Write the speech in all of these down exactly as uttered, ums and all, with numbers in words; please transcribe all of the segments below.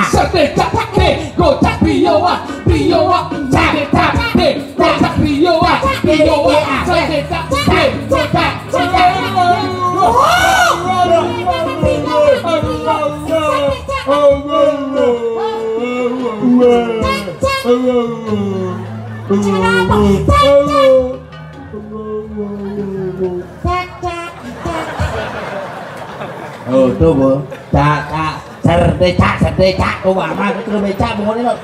Sedecak de, gocak brio ah, brio ah, sedecak de, gocak brio ah, brio ah, sedecak de, gocak, gocak. Oh, tuh, Bu. Cak, cak, ser, becak, ser, becak, tuh, Mama, itu becak, Bu, ini, loh.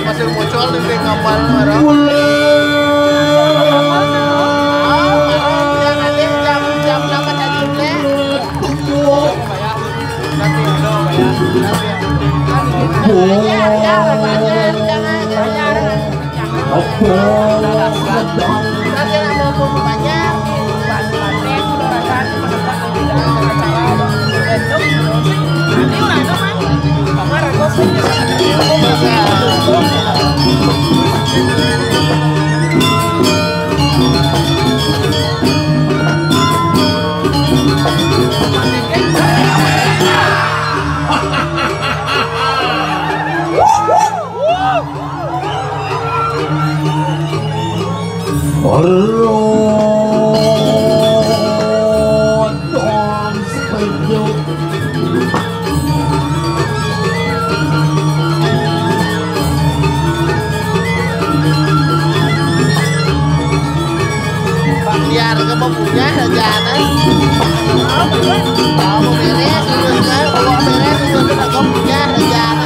Masih muncul di kapal orang. Biar kamu punya rencana. Kamu beres, terus kan? Kalau beres, terus kan? Kamu punya rencana.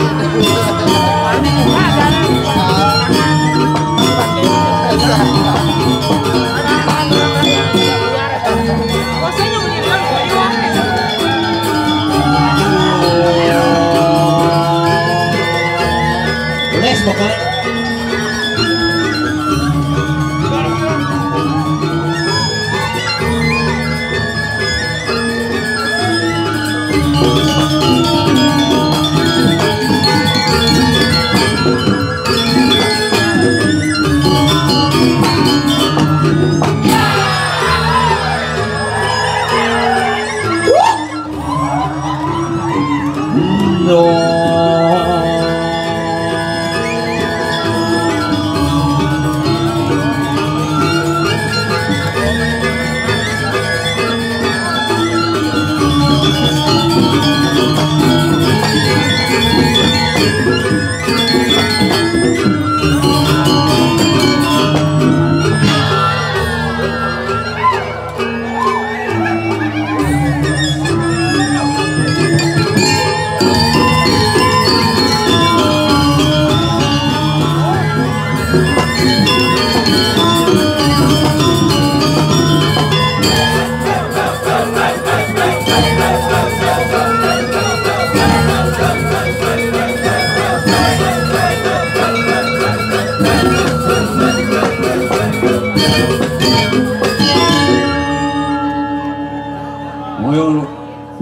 Ngoyo lu,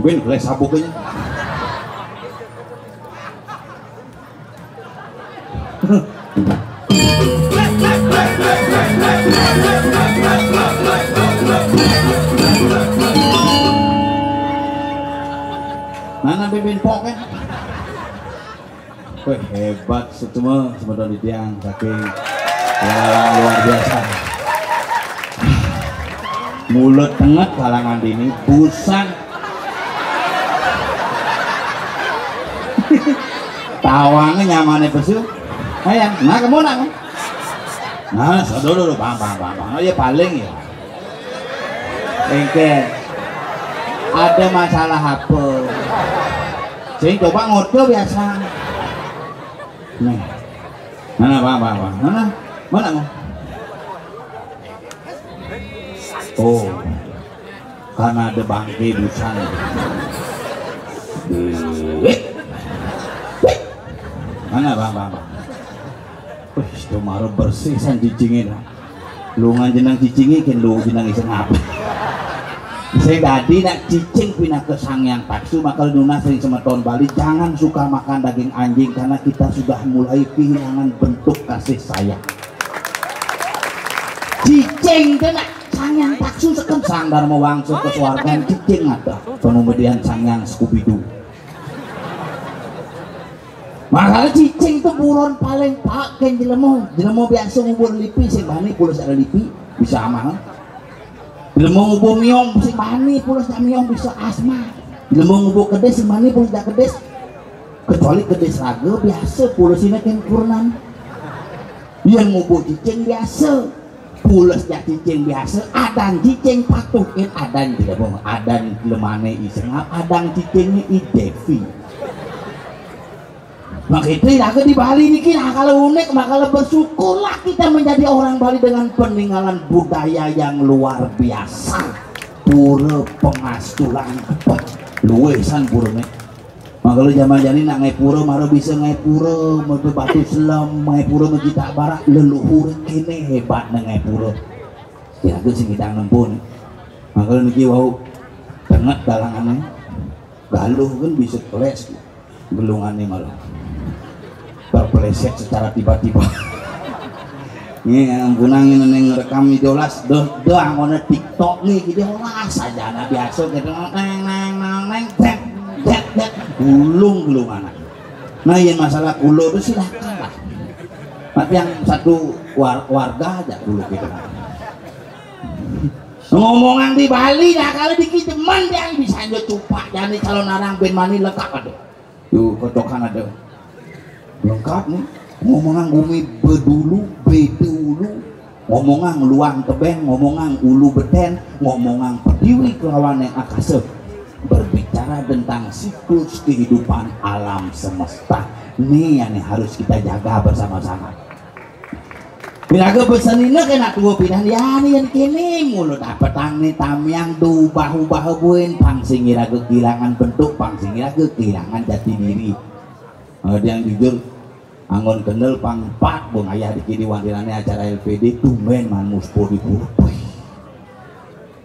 gue gelas sabuknya. Mana bebin pok ya? Wih, hebat setu mah semeton di tiang saking ya, luar biasa. Mulut tenget kalangan dini busan. Tawangnya nyamannya pesu. Ayo, nah kamu nak. Nah, dulu dulu bang bang bang bang. Oh ya paling ya. Engke ada masalah apa? Sing coba ngodo biasa. Nih. Mana bang bang bang? Mana? Mana? Oh, karena ada bangke busan. Mana bang bang bang? Wis, to mara bersih san cicingé, nah. Lungan jeneng cicingé, kén lu jeneng iseng apa? Sing dadi nak cicing pinaka Sang Hyang Taksu, maka nunas ring semeton Bali, jangan suka makan daging anjing karena kita sudah mulai kehilangan bentuk kasih sayang. Cicing to nak Sang Hyang Taksu seken Sang Darma Wangsa ke swargan, cicing ada. Kemudian Sang Hyang Scooby-Doo. Makanya cicing to buron paling paek kén jelema. Jelema biasa ngubur lipi, sing bani pules ada lipi, bisa amah. Jelema ngubur miong, sing bani pules ada miong, bisa asma. Jelema ngubur kedis, sing bani pules ada kedis. Kecuali kedis raga, biasa pulesina kén kurenan. Yén ngubur cicing biasa. Pules jak cicing biasa, adan cicing patuh, yén adan jelema, adan jelemané I Sengap, adan cicingé I Devi. Makita iraga di Bali niki, nah, kalau unik, maka bersyukurlah kita menjadi orang Bali dengan peninggalan budaya yang luar biasa. Pura Pengastulan, luwih san purané. Maka lu jaman jani nak ngaé pura, mara bisa ngaé pura, mara batu selem, ngaé pura mara citak barak, leluhur kéné hébatné ngaé pura. Ya, aku sing ngidang nempun. Maka lu niki wau tenget dalangané, galuh kan bisa keles, gelungané malah terpeleset secara tiba-tiba. Nih, yang punang ini nih ngerekam video las, doh, doh, anggone TikTok nih, video las aja, nah, biasa gitu, neng, neng, neng, neng, jet, jet, jet, gulung, gulung anak. Nah, yang masalah kulo itu silakan lah. Tapi yang satu war-, warga aja dulu gitu. Ngomongan di Bali, nah, kalau di kita demen dia bisa aja cupak, jani calon arang ben mani lengkap ada. Tuh, kocokan ada. Lengkap nih. Ngomongan bumi bedulu, bedulu. Ngomongan luang tebeng, ngomongan ulu beten, ngomongan pertiwi kelawan yang akasa. Berbicara tentang siklus kehidupan alam semesta. Nih yang harus kita jaga bersama-sama. Piraga pesenina kena tua pidan, ya, nih yang kini mulu dapetang nih tamiang do ubah-ubah buin, pang sing iraga kehilangan bentuk, pang sing iraga kehilangan jati diri. Eh, dia yang jujur, anggon kendel pang empat, bung ayah di kini wantirane acara L P D, tumben man muspo di pura. Wih.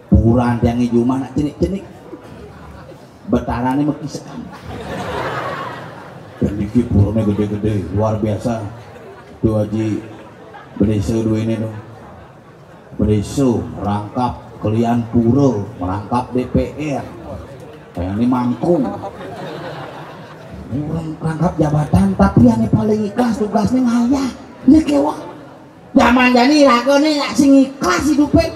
Puran tiangé jumah nak cenik-cenik. Betarané mekisekan. Dan niki purané gedé-gedé, luar biasa. Tuh Haji Beriso duene tuh. Beriso merangkap kelian pura, merangkap D P R. Kayak ini mangkung. Orang merangkap jabatan, tapi yang paling ikhlas tugasnya ngayah. Ini kewak. Zaman jani iraga né nak sing ikhlas hidupé.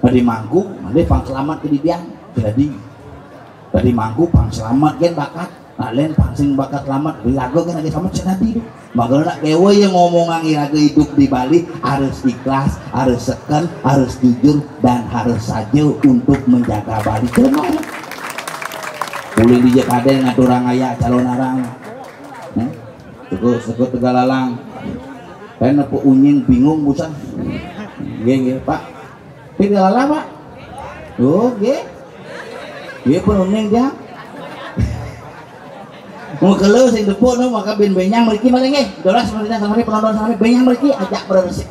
Tadi mangku, mane pang selamat ke dibian. Jadi, tadi mangku pang selamat gen bakat. Nak lén pang sing bakat selamat, iraga gen lagi selamat sedadi tu. Maka nak kewe yang ngomongan iraga hidup di Bali harus ikhlas, harus seken, harus jujur, dan harus saja untuk menjaga Bali. Terima kasih. Ulih dijak ada yang ngaturang ayah calon arang. Hmm? Teguh, teguh tegalalang. Kan apa unying bingung busan. Nggih, nggih, Pak. Tegalalang, Pak. Oh, nggih. Nggih, penuning dia. Mau kelo sing tepuk no, maka bin benyang mriki maling nggih. Dolas mriki sama penonton sama benyang mriki ajak beresik.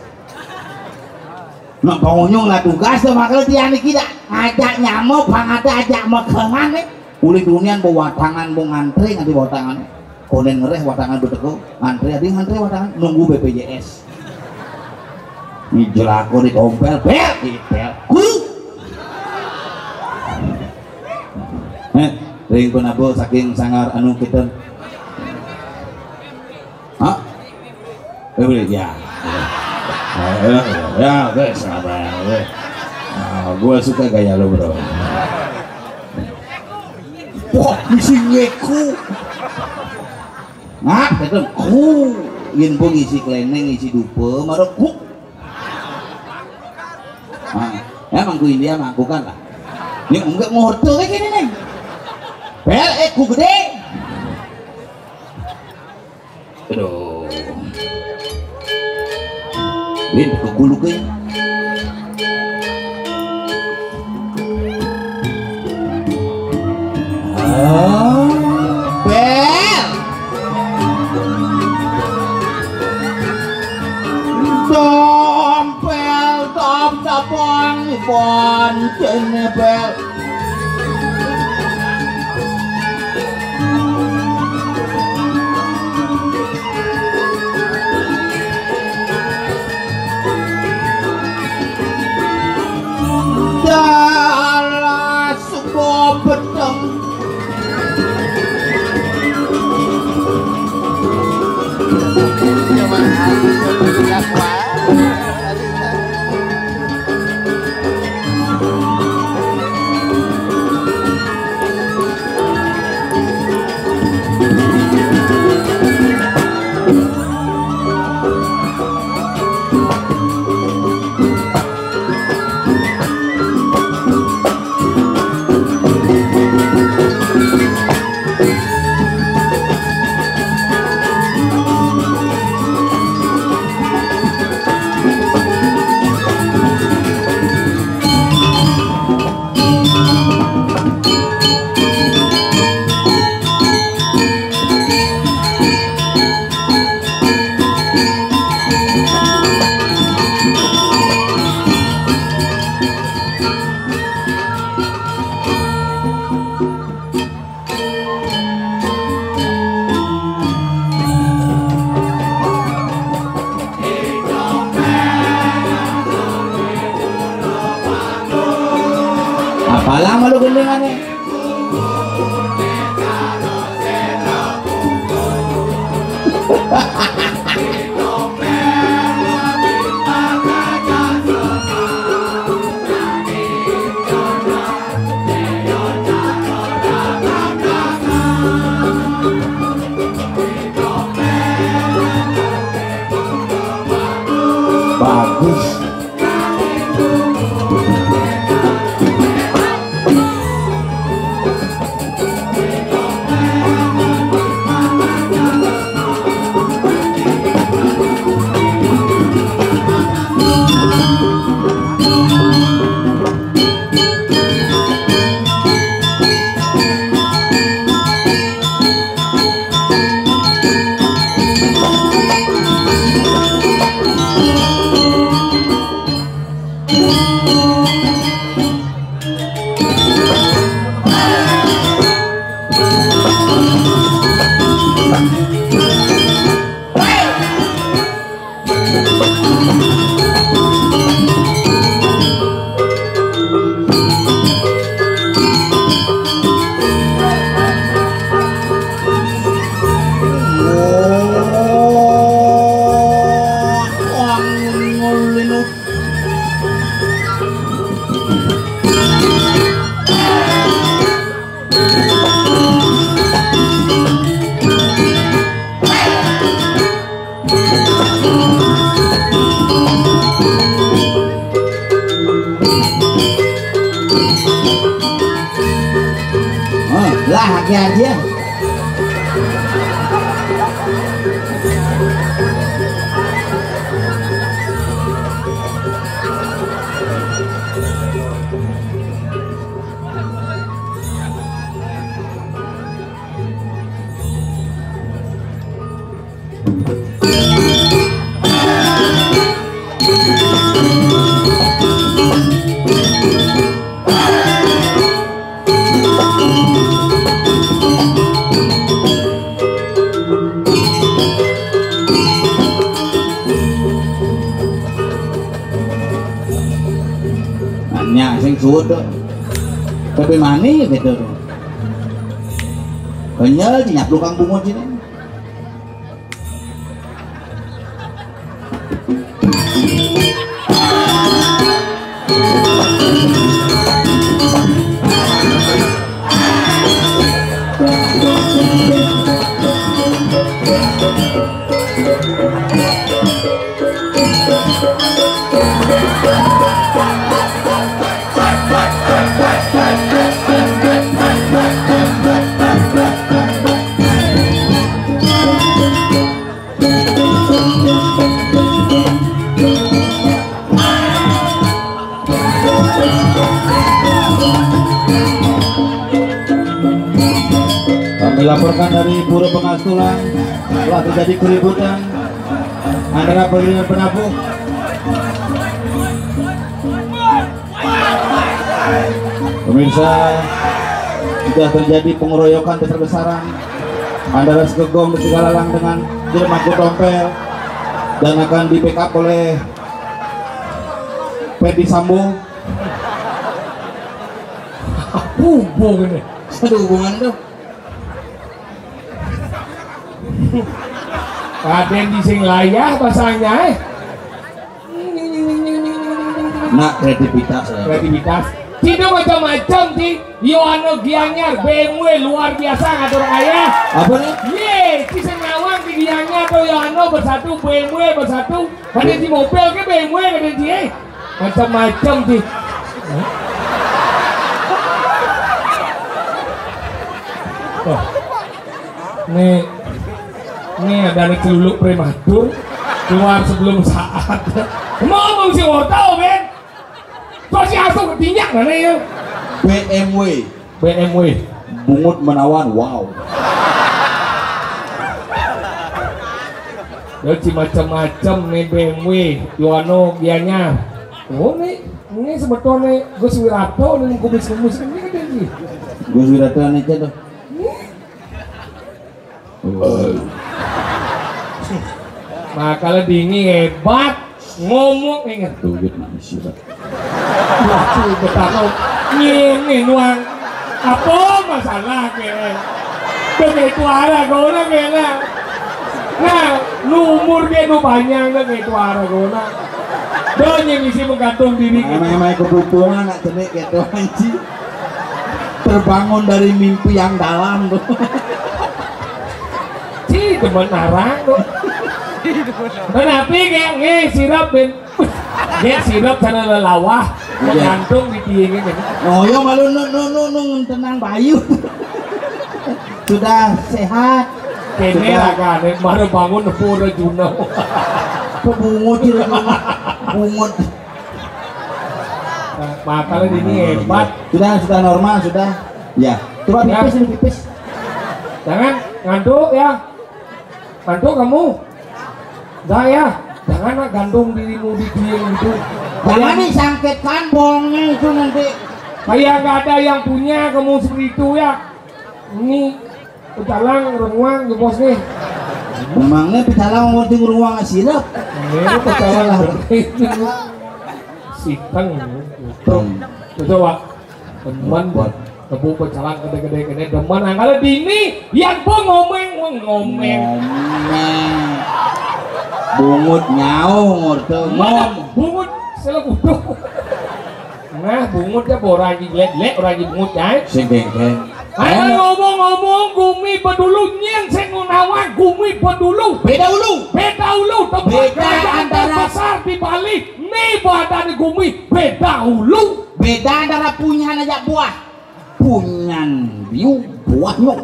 Nah, pengunjung lah tugas tuh, maka dia niki dak ngajak nyamuk, pang ada ajak mekengan nih. Ulih dunian bawa tangan, bawa ngantri nganti bawa tangan. Konen ngereh watangan beteko, ngantri, adi ngantri watangan, nunggu B P J S. Ini jelako di kompel, bel, di bel, ku. Eh, ring penabo saking sangar anu kita. Hah? Eh, boleh, ya. Ya, ya, ya, ya, oke, sabar, oke. Nah, gua suka gaya lo, bro. Wah, isi ngeku. Ngap, kata, ku. Yen pun isi keleneng, isi dupa, mara ku. Nah, ya, mangku India, mangku kan lah. Ini enggak ngorto kayak gini, nih. Bel, eh, ku gede. Aduh. Lin, keguluk, eh. Ah, Bel. Wonten bal. Dalas suka peteng. Apalah malu gendingan nih. Bagus. Oh, lah, lagi aja. Nanya sing suud tuh. Tapi mani gitu tuh. Kenyal dinyapluk kang bungut sini. Kami laporkan dari Pura Pengastulan telah terjadi keributan antara Perwira dan Penabuh. Pemirsa, sudah terjadi pengeroyokan besar-besaran antara Segegong di Tegalalang dengan Jermaku Tompel dan akan di-backup oleh Ferdi Sambo. Hubung ini. Ada hubungan tuh. Raden di sing layah pasangnya eh. Nak kreativitas ya. Kreativitas. Cina macam-macam ti. Yohano Gianyar, B M W luar biasa ngatur ayah. Apa nih? Ye, ci sing nawang di Gianyar tuh Yohano bersatu, B M W bersatu. Ada di mobil ke B M W ada di eh. Macam-macam ti. Oh. Nih, nih ada anak celuluk prematur keluar sebelum saat. Mau ngomong si Wortel, Ben? Kok si Asu ketinjak mana ya? B M W. B M W. Bungut menawan, wow. Ya, ci macam-macam nih B M W, Yohano, Gianyar. Oh, nih, ini sebetulnya Gus Wirato nih kumis-kumis ini kan dia. Gus Wirato nih tuh. Nah, kalau dini hebat ngomong ingat duit manusia. Waduh, betapa ngene nuang. Apa masalah ke? Begitu arah kau nak kena. Nah, nu umur ke nu panjang ke begitu arah kau nak. Donya ngisi menggantung diri. Emang-emang kebutuhan nak cenik gitu anjing. Terbangun dari mimpi yang dalam tuh. Ci demen arang tuh. Tapi kayak nge sirap ben. Nge sirap sana lelawah. Iya. Gantung di tiang ini. Oh, yo malu nu nu nu nu tenang bayu. Sudah sehat. Kene sudah. Lah kan, baru bangun pura Juno. Kok bungut sih lu? Bungut. Nah, makanya ini hebat. Sudah, sudah normal, sudah. Ya, coba pipis ini pipis. Jangan ngantuk ya. Ngantuk kamu? Enggak ya. Jangan lah gantung dirimu di tiang gitu. Jangan nih sangketkan bolongnya itu nanti. Kayak nggak ada yang punya kamu seperti itu ya. Ini pecalang renguang ya bos nih. Memangnya pecalang mau di ruang silap? Ini pecalang. Siteng. Coba. Teman buat kebu pecalang gede-gede gede demen angkala dini yang pun ngomeng ngomeng. Ngomeng. Bungut nyaung orte ngom. Bungut selek utuh. Nah, bungut ya orang lagi lek-lek orang lagi bungut ya. Sing geng-geng. Ayo ngomong-ngomong gumi bedulu nyien sing nawang gumi bedulu. Beda ulu. Beda ulu tempat beda kerajaan antara terbesar di Bali. Ni badan gumi beda ulu. Beda antara punyan aja buah. Punyan biu buahnya.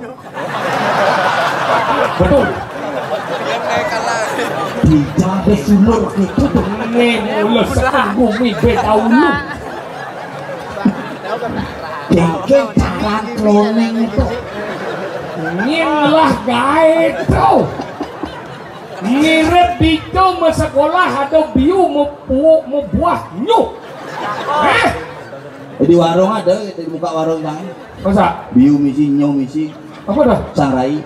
Betul. Tidak ada sulur gitu. Ni ulah sekan gumi beda ulu. Dengke jalan kloning itu. Ngilah gae tuh. Ngirit dico sekolah ada biu mepuuk mebuah nyuh. Hah? Di warung ada, di muka warung kan. Masa? Biu misi, nyuh misi. Apa dah? Sangrai.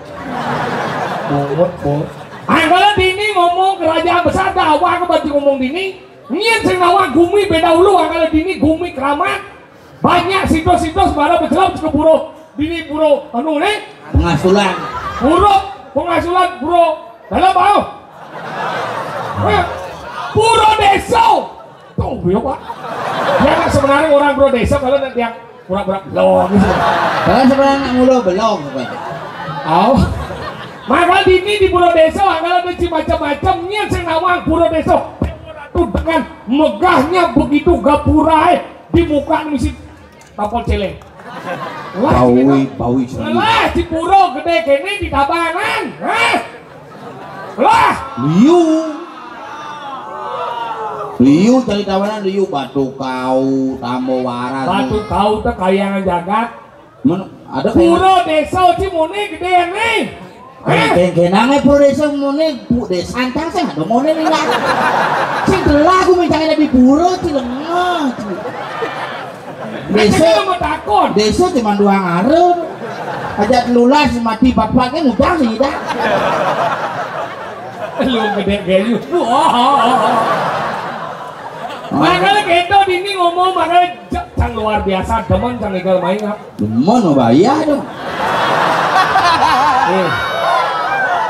Bungut, bungut. Angkala dini ngomong kerajaan besar dah awak ke berarti ngomong dini. Nyien sing nawang gumi beda ulu angkala dini gumi keramat. Banyak situs-situs bara bejelap ke pura. Dini pura anu ni. Pengasulan. Pura pengasulan pura. Dalam bau. Eh, pura desa. Tuh, ya Pak. Ya kan sebenarnya orang pura desa kalau nanti yang pura-pura belum. Kalau sebenarnya nak mulu belum. Au. Maka dini di pura desa angkala beci macam-macam nyien sing nawang pura desa. Tuh dengan megahnya begitu gapura eh di muka misi tapol celeng. Bawi, bawi sendiri. Lah di pura gede kene di tabanan. Hah? Lah, liu. Liu cari tabanan liu batu kau, tamo waras. Batu kau teh kayangan jagat. Men, ada kayak pura desa ci muni gede nih. Hah? Keng-, kenange pura desa muni, bu desa antang sing ada muni nih lah. Sing telah aku mencari di pura ci lengah ci. Désa. Désa cuma dua ngarep. Aja telulas mati papat kan utang sih dah. Lu gedé gayuh. Wah. Makanya gitu dini ngomong, makanya cang luar biasa, demen cang égal main, ah. Demen, oh, bayar dong. Eh.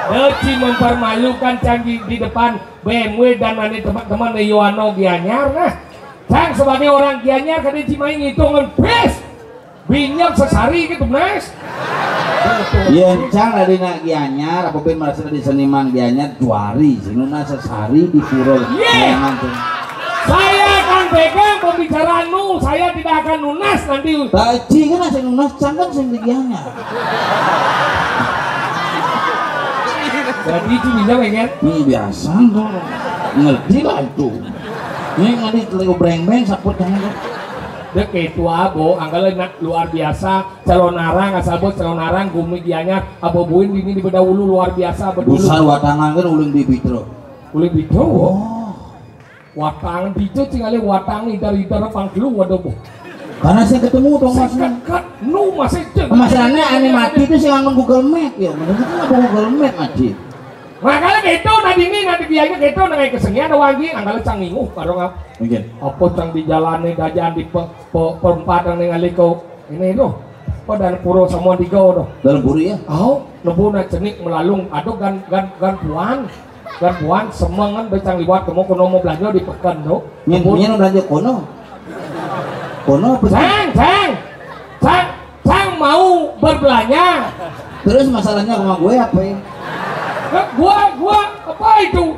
Deci mempermalukan cang di, di depan B M W dan ané teman-teman di Yoano Gianyar, nah. Cang sebagai orang Gianyar, kadé ci main ngitungan pis. Minyak sesari gitu, Mas. Yén cang dari nak Gianyar, apa bin merasa dari seniman Gianyar, juari, sing nunas sesari di pura. Iya. Jangan tuh. Saya akan pegang pembicaraan nu, saya tidak akan nunas nanti. Taci kan sing nunas, cang kan sing di Gianyar. Jadi itu bisa pengen. Hmm, biasa tuh. Ngerti lah itu. Ini nanti telinga breng-breng saput kan. Dek itu abo, angkala luar biasa. Calonarang, asal bos Calonarang, gumi Gianyar, abo buin dini di Bedahulu luar biasa, Bedahulu. Besar watangan kan uling bibitro. Uling bibitro. Oh. Watangan bibitro, tinggalnya watangan idar-idar pang telu, waduh, boh. Karena saya ketemu dong, Mas. Sekat-kat, nu masih cek. Masalahnya ané mati itu sih nganggo Google Map ya. Mending itu nganggo Google Map aja. Makanya gitu, nah dini, nah di Gianyar gitu, nah kayak kesenian ada wangi, angkala cang nginguh, karo ngap. Mungkin. Apa cang di jalannya, dajan di pe-, pe-, perempatan yang ngalih kau. Ini loh. Apa dan pura sama tiga tuh. Dalam pura ya? Oh, nebu na cenik melalung. Aduh, gan, gan, gan puan. Gan puan, semengan becang liwat, kamu kono mau belanja di pekan tuh. Nyen, nyen belanja kono. Kono apa sih? Cang, cang. Cang, cang mau berbelanja. Terus masalahnya sama gue apa ya? Eh, gua, gua, apa itu?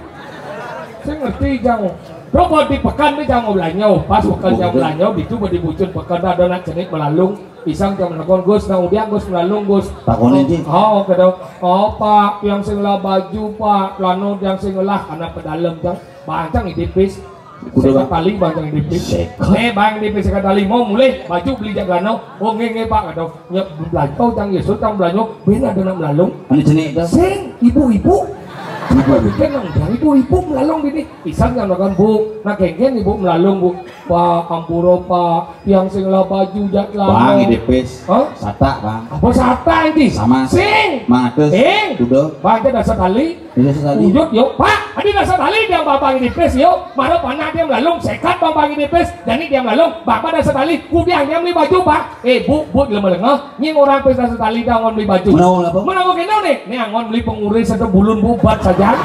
Saya ngerti, cang. Bro, kalau di pekan nih, cang mau belanja. Pas pekan cang belanja, itu mau dibucun pekan, ada nak cenik melalung. Pisang jam delapan Gus, nah udah Gus melalung Gus. Takonin, Ci. Oh, kada. Oh, Pak, yang sing ngelah baju, Pak, lano yang sing ngelah, anak pedalem, cang. Bang, cang idipis. Kudu, Bang. Sekali, Bang, cang idipis. Sekat. Eh, Bang, idipis sekat tali. Mau mulih, baju beli jak lano. Oh, nge, nge, Pak, kada. Nya belanja, cang Yesus, cang belanja. Bina ada nak melalung. Anu cenik dah. Sing, ibu-ibu. Ibu. Kan nang, ibu-ibu melalung gini. Pisang jam delapan, Bu. Nah, kengken ibu melalung, Bu. Pak, ampura, Pak. Yang sing ngelah baju jak lano. Bang, idipis. Hah? Sata, Bang. Apa sata iki? Sama. Sing. Mang Agus. Sing. Udah. Bang, ada dasar tali. Ada dasar tali. Wujud, yuk. Pak, ada dasar tali yang Bapak idipis, yuk. Mara panah dia melalung, sekat Bapak idipis. Jadi dia melalung, Bapak dasar tali. Kudiang dia beli baju, Pak. Eh, Bu, Bu, lemah lengah. Nying orang pesta setali dah ngon beli baju. Menawa apa? Menawa kena nih. Nih ngon beli penguris satu bulun bubat saja.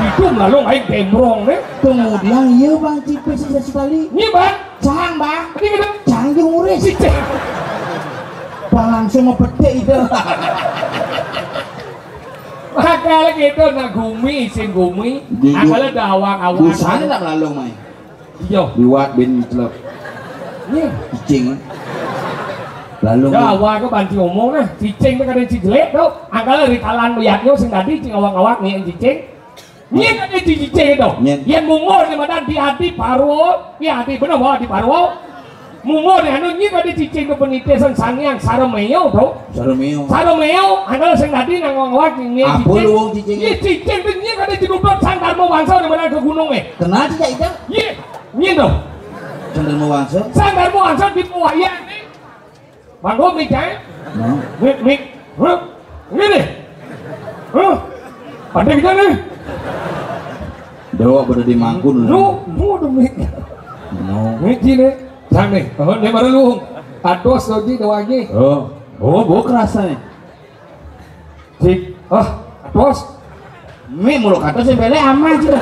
Itu melalung aing gembrong nih. Kemudian iya, Bang, cipis sisa sekali. Nying, Bang. Cang, Bang. Ini kena. Cang jeung uris. Cicing. Bang langsung mau petik itu. Makanya gitu, nah gumi, isin gumi. Di, di, angkala dah awang-awang. Busana tak melalung, Mai. Iya. Liwat bin celep. Iya. Cicing. Lalu ya, awal ke banci ngomong nah, cicing itu kadang cijelik tau. Angkala rikalan melihatnya sing tadi cing awak-awak nih cicing. Nyit ada cicing itu. Nyit. Yang munggur di mana di hati parwo, di hati bener bahwa di parwo. Munggur di anu nyit ada cicing ke penitisan sangyang saremeo tau. Saremeo. Saremeo, angkala sing tadi nang ngawak nih cicing. Apa lu wong cicing? Iya cicing itu nyit ada cinudut sang karma bangsa di mana ke gunung eh. Kenal cicing itu? Iya. Ngene to. Sandal mawangsa. Sandal mawangsa di puwaya ne. Manggo mik jae. Nah. Mik, mik. Hah? Ngene. Hah? Pada kita ne. Dewa pada dimangkun. Lu, lu udah mik. No. Mik sini. Sane. Oh, ne baru lu. Ados doji doangi. Oh. Oh, gua kerasa nih. Cik, ah, bos. Mi mulu kata sih bele aman sih.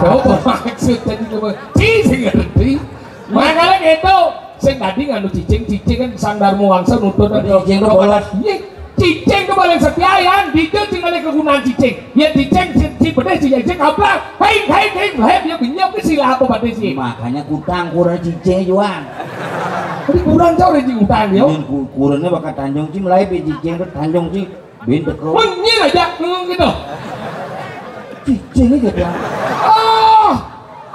Oh, maksud tadi coba. Ci sing ngerti. Makanya gitu. Sing tadi nganu cicing, cicing kan sang darmu wangsa nutut kan. Cicing tuh bolos. Iya, cicing tuh paling setia ya. Dijel sing ada kegunaan cicing. Ya cicing, si, si bedes, si jajeng, ablang. Hei, hei, hei, hei, dia benyap ke sila apa pada sih? Makanya kutang kurang cicing juang. Jadi kurang jauh dari utang yo. Ini ku-, kurangnya bakal Tanjung Ci, mulai biji cicing ke Tanjung Ci, bin teko. Menyil aja ngomong gitu. Cicing aja dia. Ah,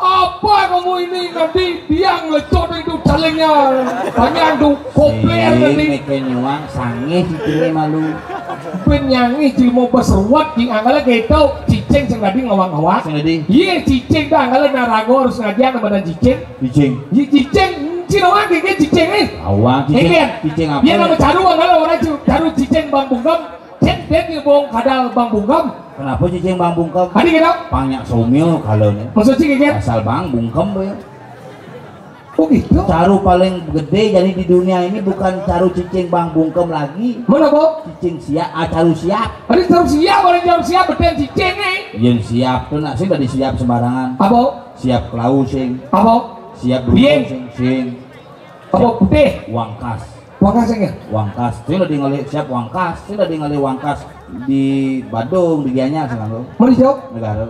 apa kamu ini nanti biang lecot itu jalingnya. Banyak tuh kopler nanti. Mikir nyuang, sangeh cicingnya malu. Ben nyangi cil mau beseruat di angkala gitu. Cicing sing tadi ngawang-ngawang. Sing tadi. Iya, cicing tuh angkala narago harus ngajian sama dan cicing. Cicing. Iya, cicing. Cing, awang cicing, eh. Awang cicing. Cicing apa? Yén nama caru, awang kalau orang caru cicing Bang Bungkem. Cék dek bong kadal Bang Bungkem. Kenapa cicing Bang Bungkem? Adi kita. Banyak somil kalau nih. Maksud cing, kan? Asal Bang Bungkem ya. Oh gitu. Caru paling gede jadi di dunia ini bukan caru cicing Bang Bungkem lagi. Mana, Bo? Cicing siap, ah, caru siap. Adi caru siap, orang caru siap, beten cicing, eh. Yén siap tuh nak sih dari siap sembarangan. Apa? Siap kelau sing. Apa? Siap beruntung sing, sing. Apa putih? Wangkas. Wangkas sing ya? Wangkas. Sing udah ningali siap wangkas. Sing udah ningali wangkas di Badung, di Gianyar sing lo. Mana jawab? Negara.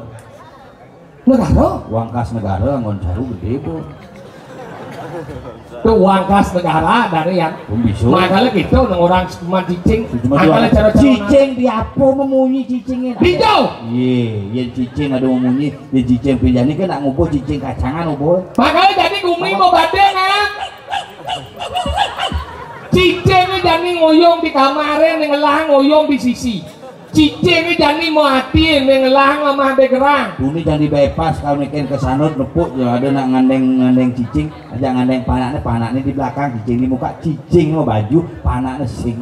Negara? Wangkas negara, ngon caru gede, Bu. Tuh wangkas negara dari yang. Bisa. Makanya gitu, orang cuma cicing. Makanya cara-cara cicing di apa memunyi cicingnya? Hijau. Iya, iya cicing ada memunyi. Di cicing pilihan ini kan nak ngubuh cicing kacangan ngubuh. Makanya jadi gumi mau badeng, ah. Cicing ini jadi ngoyong di kamar, yang ngelah ngoyong di sisi. Cicing ini jadi mau hati, yang ngelah ngamah di gerang. Dunia jadi bypass kalau mikirin ke sanut nepuk ya ada nak ngandeng-ngandeng cicing, aja ngandeng panaknya, panaknya di belakang, cicing di muka, cicing mau baju, panaknya sing.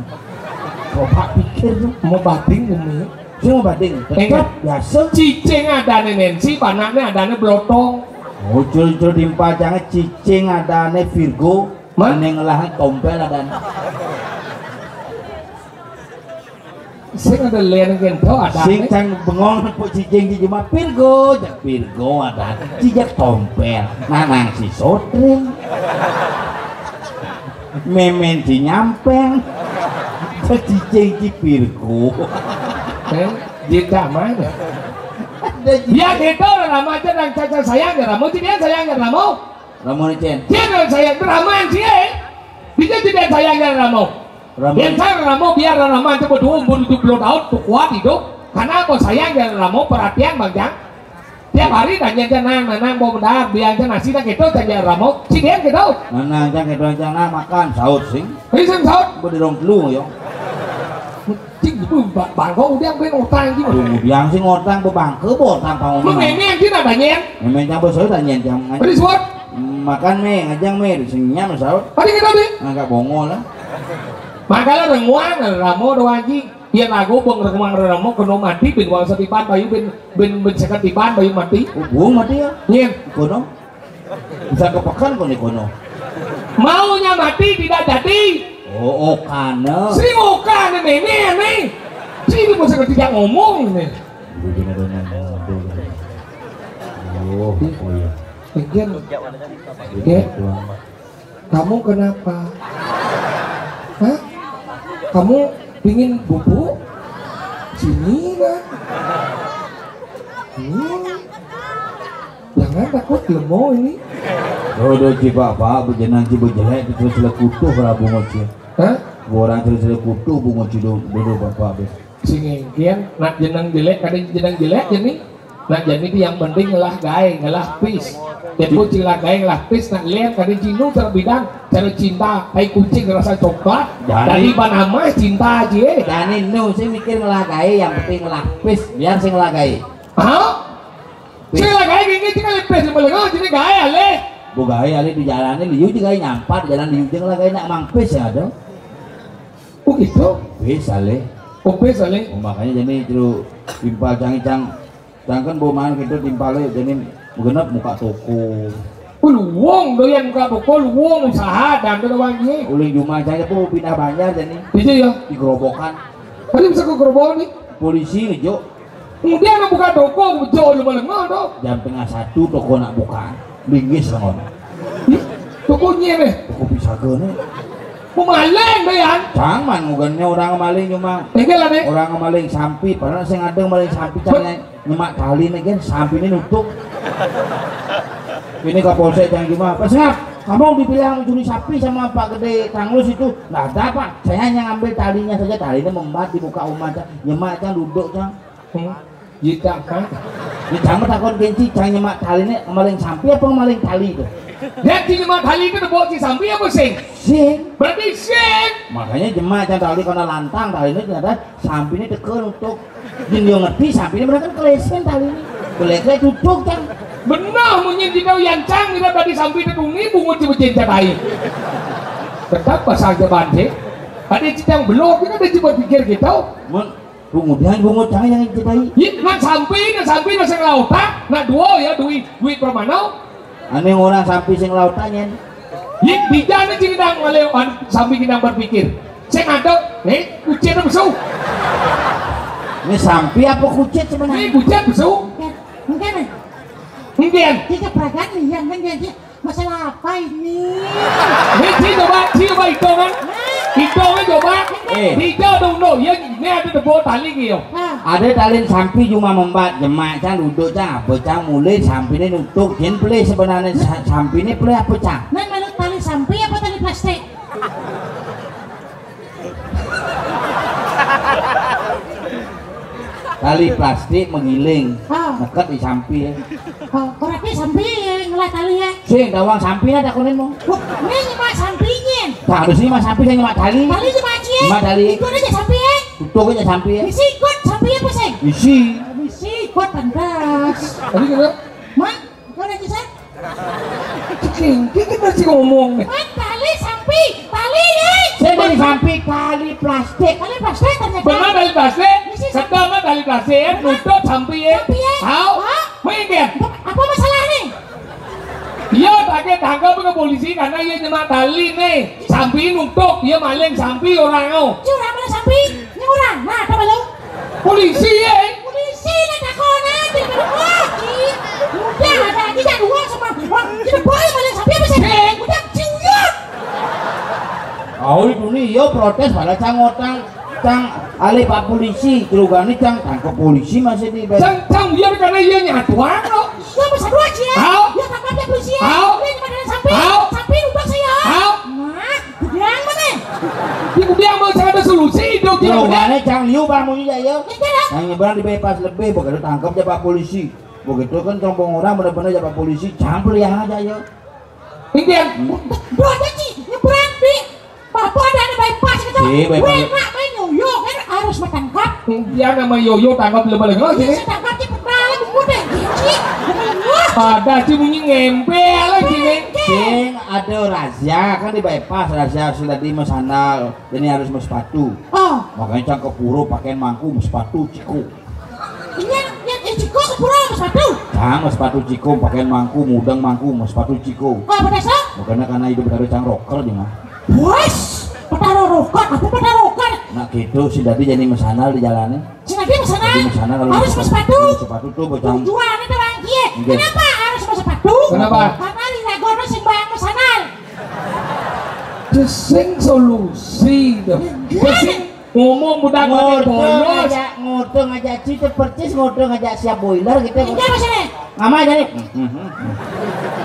Coba pikir tuh. Mau bading gumi. Sing bading, tetap biasa. Cicing adane Nancy, panakne adane Blotong. Muncul-muncul di empajangnya cicing adane Virgo. Mana? Neng lah tompel adane. Sing ada lian gento ada. Sing cang bengong nepuk cicing di juma Virgo, jak Virgo ada. Cijak tompel. Nanang si sotring. Memen di nyampeng. Cicing di Virgo. Eh, dia damai. Ya gitu lah, Rama aja dan caca sayang ya Ramo, jadi sayang ya Ramo. Ramo ni Cen. Dia dan sayang, Rama yang dia. Dia tidak sayang ya Ramo. Ramo. Yang saya Ramo biar Rama itu berdua umur tujuh puluh tahun, tuh kuat hidup. Karena apa sayang ya Ramo, perhatian bang Jang. Tiap hari tanya aja nang, nang, nang, mau benar, biar aja nasi dah gitu, tanya Ramo, si dia gitu. Nang, nang, aja gitu aja nang makan, saut sing. Ini sing saut. Berdorong telu ya. Cing, itu ba-, bangko udah gue ngutang gitu. Kemudian sih ngutang bebangke botang panggung. Lu ini yang kita tanya. Memang jang bos tanya jang. Beri suat. Makan me, ngajang me, senyum saut. Tadi kita deh. Ngagak bongol lah. Makanya renguang Ramo doang ji. Biar lagu bang renguang Ramo kena mati bin wangsa tiban bayu bin bin bin seket tiban bayu mati. Oh, buang mati ya. Nyen. Kono. Bisa kepekan kono kono. Maunya mati tidak jadi. Oh, okana. Sri okana mene nih. Sri bisa ketika ngomong nih. Oh, oh iya. Mungkin. Ya. Kamu kenapa? Hah? Kamu pingin bubuk? Sini lah. Hmm. Jangan takut lemo ini. Oh, do coba Pak, bejenang coba jelek terus lekutuh Prabu Ngoci. Hah? Orang terus lekutuh Bu Ngoci do do Bapak be. Sing engkian, nak jenang jelek, kadang jenang jelek jadi. Nak jadi itu yang penting ngelah gaé, ngelah pis. Tempo cing ngelah gaé, ngelah pis, nak lian kadang cinu terbidang, cara cinta, tai kucing rasa coklat. Jadi. Dari panama cinta aja. Jadi nu, saya mikir ngelah gaé, yang penting ngelah pis, biar saya ngelah gaé. Hah? Pis. Saya ngelah gaé gini, cing ngelah pis, cuma lengah, jadi gaé alé. Bu gaé alé di jalannya liu juga nyampat, jalan liu juga ngelah gaé nak mang pis ya ada. Oh gitu? Pis alé. Oh pis alé. Oh, makanya jadi itu timpal cang-cang. Sedangkan bawa main kita timpalnya jadi genep muka toko. Oh, luwung doyan muka toko, luwung usaha dan ada wangi. Uling juma aja bu pindah banjar jadi. Itu ya. Di gerobokan. Tadi bisa ke gerobokan nih. Polisi nih Jo. Kemudian buka toko, Jo lu malam mana? Jam tengah satu toko nak buka. Linggis lah ngono. Tokonya nih. Toko pisaga nih. Pemaling doyan. Jangan ngugannya orang maling cuma. Enggak lah nih. Orang maling sampi, padahal saya ngadeng maling sampi caranya. Nyemak tali nih kan, sampai ini nutup. Ini Kapolsek yang cuma, Pak Sengap, kamu dibilang mencuri sapi sama Pak Gede Tanglus itu, nggak ada Pak. Saya hanya ngambil talinya saja, talinya membat di muka umat, Cang. Nyemak Cang duduk Cang. Hmm. Jika kan? Ini Cang takut genci, Cang nyemak talinya maling sapi apa maling tali itu? Dia di nyemak tali itu dibawa si sapi apa sing? Sing. Berarti sing. Makanya jemak Cang tali karena lantang tali ini ternyata sapi ini tekel untuk Jin yo ngerti sampai ini mereka kan kelesen tali ini. Belek-belek duduk kan. Beneh munyin dina yan cang dina tadi sampi tetungi bungut ci becin cadai. Tetap pasang jaban ci. Ada ci cang belok kita ada ci berpikir gitu. Mun kemudian bungut cang yang cadai. Yit nak sampi nak sampi nak sing lauta nak dua ya duit duit permanau. Ane orang sampi sing lauta nyen. Yit dijana ci dang malew sampi kita berpikir. Sing ada, eh, kucing besu. Ini sampi apa kucing sebenarnya? Ini kucing besu. Enggak, enggak. Mungkin. Kita peragakan yang kan dia masalah apa ini? Ini ci coba, ci coba hitungan. Hitungnya coba. Eh. Tiga dong, no. Ya, ini ada tepuk tali gitu. Ah. Ada talin sampi cuma membat jemak cang duduk cang apa cang mulai sampi ini nutup jen pelih sebenarnya sa- sampi ini pelih apa cang? Nah, menurut tali sampi apa tali plastik? Tali plastik menggiling, ah. Neket di sampi ya. Oh, berarti sampi ngelah tali ya. Sing tawang sampi ada konen mau. Wah, ini nyemak sampinya. Tak ada sih mas sampi saya nyemak tali. Tali nyemak cie. Nyemak tali. Itu aja sampi ya. Tutup aja sampi ya. Isi ikut sampi apa sih? Isi. Isi ikut pantas. Tadi kena. Man, mana kisah? Cing, kita masih ngomong nih. Man, tali sampi, tali ya. Saya dari sampi tali plastik. Tali plastik ternyata. Benar tali plastik. Isi sampi. Sedang tali plastik ya, nutup sampi ya. Sampi ya. Tahu? Hah? Mungkin. Apa masalah nih? Iya, pakai tangkap ke polisi karena ia nyemak tali nih. Sampi nutup, ia maling sampi orang oh. Curang mana sampi? Ini orang. Nah, apa malu? Polisi ya. Polisi nak takon aja. Wah, udah ada aja dah dua sama. Wah, kita boleh maling sampi apa sih? Udah ciut. Oh, itu nih, yo protes pada cang otang. Cang alih pak polisi, kerugane cang tangkep polisi masih di Cang cang biar karena ia nyatuan lo. Iya masa dua aja. Au. Iya tangkap ya polisi ya. Au. Iya cuma ada sampai. Au. Sampai ubah saya. Au. Nah, yang mana? Di kudiang mau saya ada solusi hidup dia. Kerugane cang liu bang mau iya ya. Yang nyebrang di bypass lebih begitu tangkap ya pak polisi. Begitu kan cang orang bener-bener ya pak polisi cang pelihara aja ya. Mungkin. Dua aja ci, nyebrang di Papua ada ada bypass gitu. Iya, bypass. Gue nak main yoyo kan harus bertangkap. Dia nama yoyo tangkap lebih lagi. Iya, saya tangkap ci pernah buku deh. Ci. Pada ci bunyi ngempel lagi nih. Sing ada razia kan di bypass razia sudah di mesandal. Jadi harus bersepatu. Oh. Makanya cang ke pura pakaian mangku bersepatu ciku. Iya, iya, eh, ciko ke pura sama sepatu. Cang, sepatu ciko, pakaian mangku, mudeng mangku, sepatu ciko. Kok apa dasar? Makanya karena hidup dari cang rocker di mah. Bos, petaro rocker, apa petaro rocker? Nah gitu, si Dadi jadi mesandal di jalannya. Si Dadi mesandal? Jadi mesandal kalau harus sepatu. Sepatu tuh bocah. Tujuannya tuh bang, iya. Iya. Kenapa harus sepatu? Kenapa? Karena di lagono sing bang mesandal. Desing solusi tuh. Iya. Desing Ngomong budak bolos. Ngajak ngoto ngajak cita percis ngoto ngajak siap boiler gitu. Enggak masalah. Ngama jadi?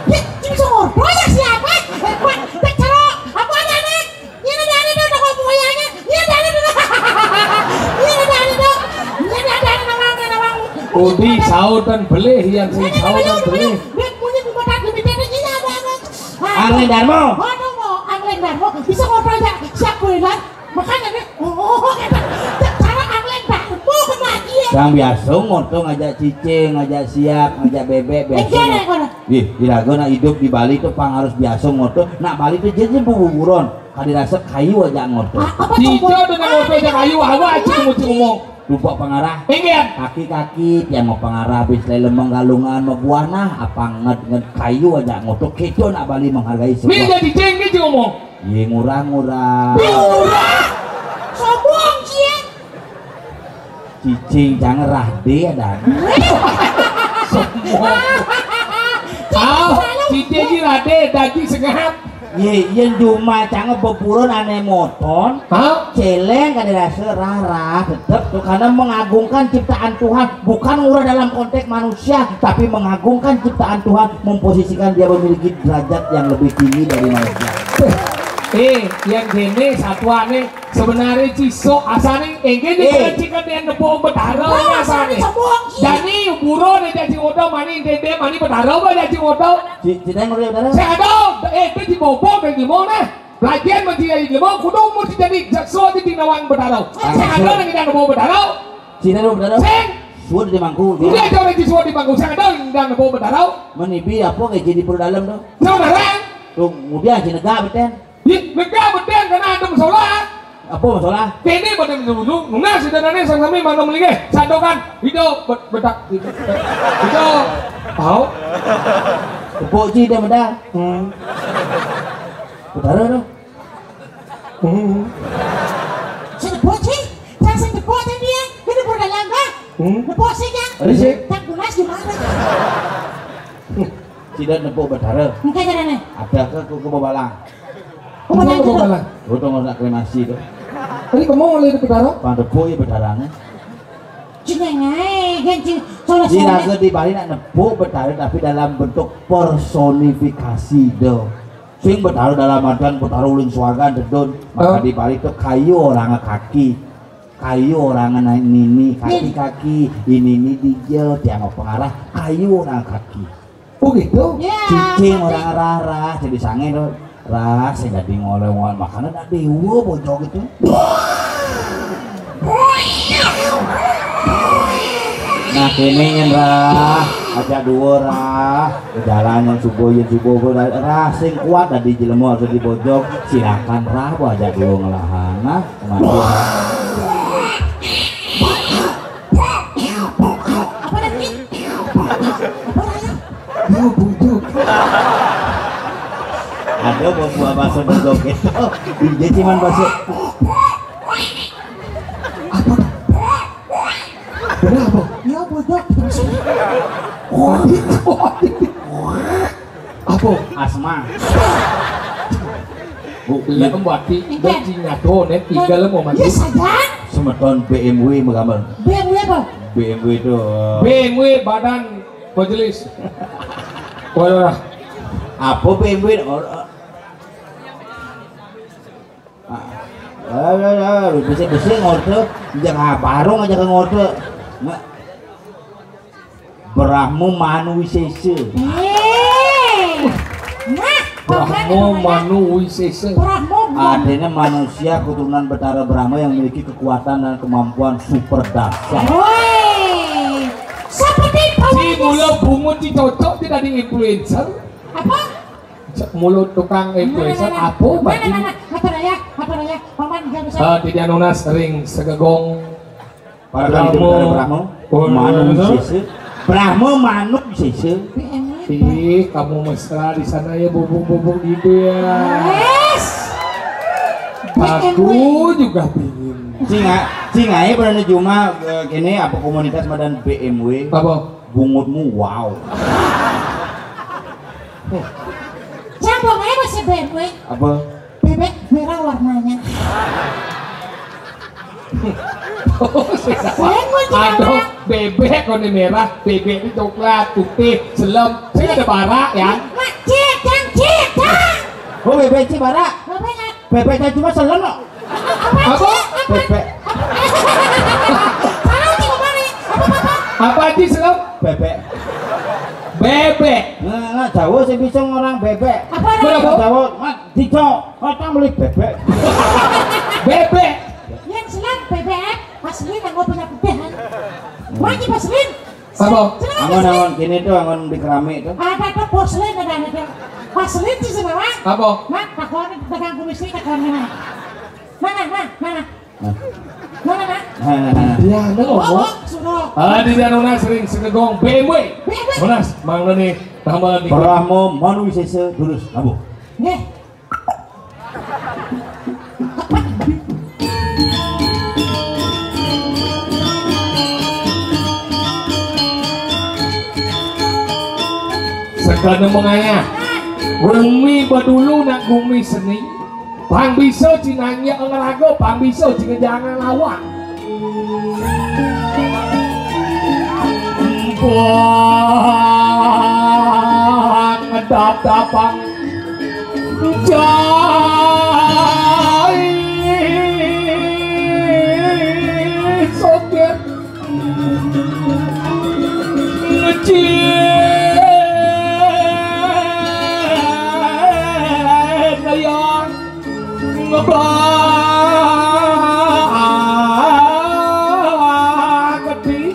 Dia bisa ngobrol ya siapa? Cek cerok. Apa ada nih? Ini ada ada dong kok pokoknya. Ini ada ada dong. Ini ada ada dong. Ini ada ada nawang nawang. Udi sautan belih yang sing sautan belih. Dia punya di kota gede ini ada ada. Arlin Darmo. Aduh mau Arlin Darmo bisa ngobrol ya siap boiler. Makanya nih, oh, kata cara angleng dah, mau kena dia. Yang biasa ngoto ngajak cicing, ngajak siap, ngajak bebek biasa. Enggak ada ngono. Ih, iraga nak hidup di Bali tuh pang harus biasa ngoto. Nak Bali tuh jadi buburon. Kadi rasa kayu aja ngoto. Ah, apa tuh? Hijau dengan ngoto aja kayu, awak aja mesti ngomong. Lupa pengarah. Enggak. Kaki-kaki tiang mau pengarah habis lele menggalungan mau buah nah apa nged nged kayu aja ngoto. Kita nak Bali menghargai semua. Ini jadi ceng gitu ngomong. Ye ngurang-ngurang. Ngurang. Sombong cie. Cicing jangan rahde ada. Sombong. Au, cicing ji rahde daging sengap. Ye, yen cuma cange beburon ane moton. Hah? Celeng kada rasa rarah tetep tuh karena mengagungkan ciptaan Tuhan bukan ngurah dalam konteks manusia tapi mengagungkan ciptaan Tuhan memposisikan dia memiliki derajat yang lebih tinggi dari manusia. Eh, yang gini satuane sebenarnya cisok asane engke di cikan yang nepung betara asane. Jani buron aja si odo mani dede mani betara apa aja si odo. Cita yang udah betara. Saya ada eh itu di bobok dan di mana? Lagian mesti jadi di mana kudu mesti jadi jaksa di nawang betara. Saya ada yang tidak nepung betara. Cina dulu betara. Sing Suud di mangku. Udah, jangan di suud di mangku. Saya dong dan Nembok Betara. Menibi apa ngaji di perut dalam tu? Saudara. Tu, kemudian si negak beten. Ih, negak beten karena ada masalah. Apa masalah? Kene pada dulu, nunas sederhana sang sami mana melinggih. Sandokan, hidup, bet-, bedak, hidup. Hidup. Tahu? Tepuk ji dia medal. Hmm. Betara tu. Hmm. Sing tepuk ji, sang sing tepuk ji dia. Kene perut dalam, Pak. Hmm. Tepuk ji, Jang. Ada sih. Tak tunas gimana? Sida nembok Betara. Engke carane. Ada ke ku, ku bebalang. Ku bebalang. Ku bebalang. Ku tunggu nak kremasi tu. Tadi kamu oleh Betara? Pang tepuk ya Betarane. Jenengae, kan, sing salah. Sing salah. Rasa di Bali nak nepuk Betara tapi dalam bentuk personifikasi do. Sing Betara dalam artian Betara uling swarga dedon. Maka di Bali tu kayu orang kaki. Kayu orang naik nini, kaki-kaki, ini ini dia tiang pengarah, kayu orang kaki. Oh gitu? Ya, cicing orang rarah, jadi sange tu. Rah, sing dadi ngoleh-ngoleh, makanya tak dewa bocok itu. Nah, kene nyen rah, aja dua rah, jalan yang subuh, yang subuh, rah, sing kuat tadi jelema harus dibojok, silakan rah, aja dua ngelahan, nah. Kematian. Apa tadi? Apa tadi? Yo, buduk. Ada buah-buah bakso berjoget. Dia cuman bakso. Apa? Kenapa? Yo, buduk. Waduh, waduh. Apa? Asma. Bu, lek mbati, iya. Beci nyato, nek tiga lemo mati. Iya, saja. Semeton B M W menggambar. B M W apa? B M W itu. B M W Badan Majelis. Waduh. Apa B M W? Oh, oh. Ah. Ah, ah, ah, besi-besi ngorte, jangan barong aja ke ngorte. Nggak. Brahma Manu Wisesa. Eh. Nah, Brahma Manu Wisesa. Brahma Manu. Artinya manusia keturunan Betara Brahma yang memiliki kekuatan dan kemampuan super dahsyat. Woi. Seperti si mula bungut si cocok tidak di influencer. Apa? Mulut tukang influencer. Mana, mana? Apa, mana, mana? Apa raya? Apa raya? Paman, nggak bisa. Eh, tidak nunas ring segegong. Para kali Brahma. Brahma, oh, Manu, iya. Sese. Brahma, Manu, Sese. Ih, kamu mesra di sana ya, bubuk-bubuk gitu ya. Yes. Aku juga pingin. Singa, singa ya, pernah cuma, eh, kene apa komunitas madan B M W? Apa? Bungutmu, wow. Siapa main masih B M W? Apa? Bebek merah warnanya. Saya mau aduh, bebek warna merah, bebek itu coklat, putih, selem. Saya ada barak ya. Mak, cek, cek, cek. Oh, bebek sih barak. Bebek. Bebek cuma selem kok. Apa? Bebek. Apa sih selem? Bebek. Bebek. Nah, nah, Jawa sih bisa orang bebek. Apa? Jawa, mat, dico, kata beli bebek. Bebek. Yang selem bebek, asli nang punya putih. Wajib asli. Apa? Angon, angon, kene tuh, angon di keramik tuh. Ada tuh porselin, ada, ada tuh. Porselin sih semua. Apa? Nah, takon dagang kumis ini, takon ini. Mana, mana, mana? Nah. Mana, mana? Nah, nah, nah. Dia ada ngomong. Oh, sudah. Ah, di sana sering segegong B M W. B M W. Monas, Mang Doni, tambah di Brahma Manu Wisesa, terus, abu. Nih. Sekadang mengayah. Gumi badulu nak gumi seni. Pang bisa cinanya ngeraga, pang bisa cina jangan lawak. Bang dap-dapang. Jai soget ngecil ngayang ngebah gede.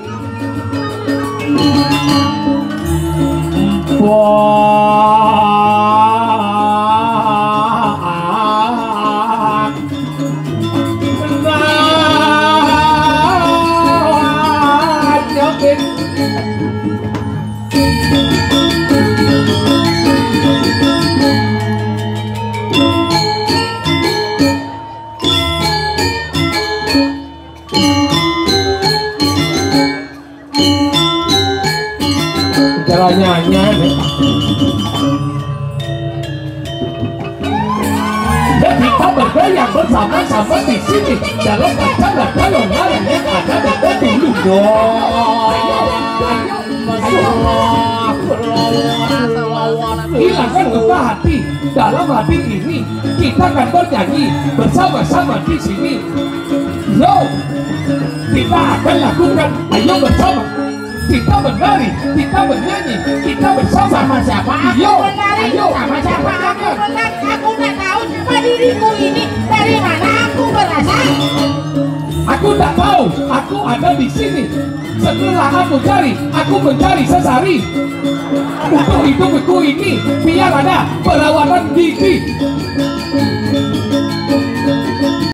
Jalannya aneh. Dan kita bergoyang bersama-sama di sini dalam acara Kalongan yang ada di dulu. Hilangkan duka hati. Dalam hati ini kita akan bernyanyi bersama-sama di sini. Yo, kita akan lakukan. Ayo bersama. Kita menari, kita bernyanyi, kita bersama. Sama siapa aku Yo, menari? Ayo. Sama siapa aku menari? Aku tak tahu siapa diriku ini. Dari mana aku berasal? Aku tak tahu. Aku ada di sini. Setelah aku cari, aku mencari sesari. Untuk hidupku ini biar ada perawatan gigi.